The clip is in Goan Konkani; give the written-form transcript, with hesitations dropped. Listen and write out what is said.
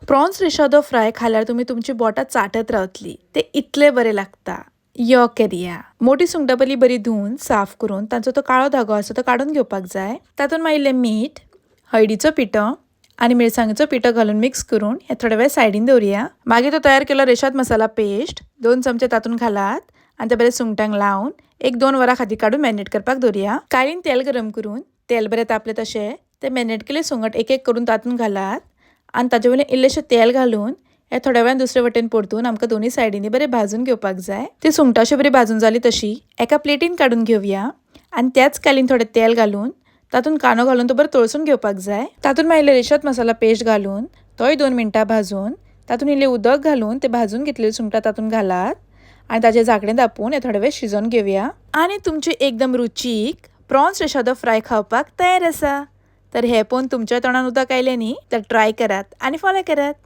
प्रॉन्स रेशादो फ्राय खाल्यार तुमी तुमची बोटां चाटत रावतली, ते इतले बरे लागता. यो करया. मोटी सुंगटां पयलीं बरी धुवन साफ करून तांचो तो काळो धागो आसा तो काडून घेवपाक जाय. तातूंत मागीर इल्लें मीठ, हळदीचो पिठो आनी मिरसांगेचो पिठो घालून मिक्स करून हे थोडे वेळ सायडीन दवरुया. मागीर तो तयार केलो रेशाद मसाला पेस्ट 2 चमचे तातूंत घालात आनी ते बरे सुंगटांक लावन 1-2 वरां खातीर काडून मॅरिनेट करपाक दवरुया. काळीन तेल गरम करून तेल बरें तापलें तशें ते मॅरिनेट केल्ले सुंगट एक एक करून तातूंत घालात आनी ताचे वयल्यान इल्लेशें तेल घालून हे थोड्या वेळान दुसरे वटेन परतून आमकां दोनूय सायडींनी बरें भाजून घेवपाक जाय. ती सुंगटां अशी बरी भाजून जाली तशी एका प्लेटीन काडून घेवया आनी त्याच कालीन थोडें तेल घालून तातूंत कांदो घालून तो बरो तळसून घेवपाक जाय. तातूंत मागीर रेशाद मसाला पेस्ट घालून तोय 2 मिनटां भाजून तातूंत इल्लें उदक घालून ते भाजून घेतलेले सुंगटां तातूंत घालात आनी ताचें झाकणें धांपून हे थोडे वेळ शिजोवन घेवया. आनी तुमची एकदम रुचीक प्रॉन्स रेशादो फ्राय खावपाक तयार आसा. तर हे पळोवन तुमच्या तोंडान उदक आयलें न्ही, तर ट्राय करात आनी फॉलो करात.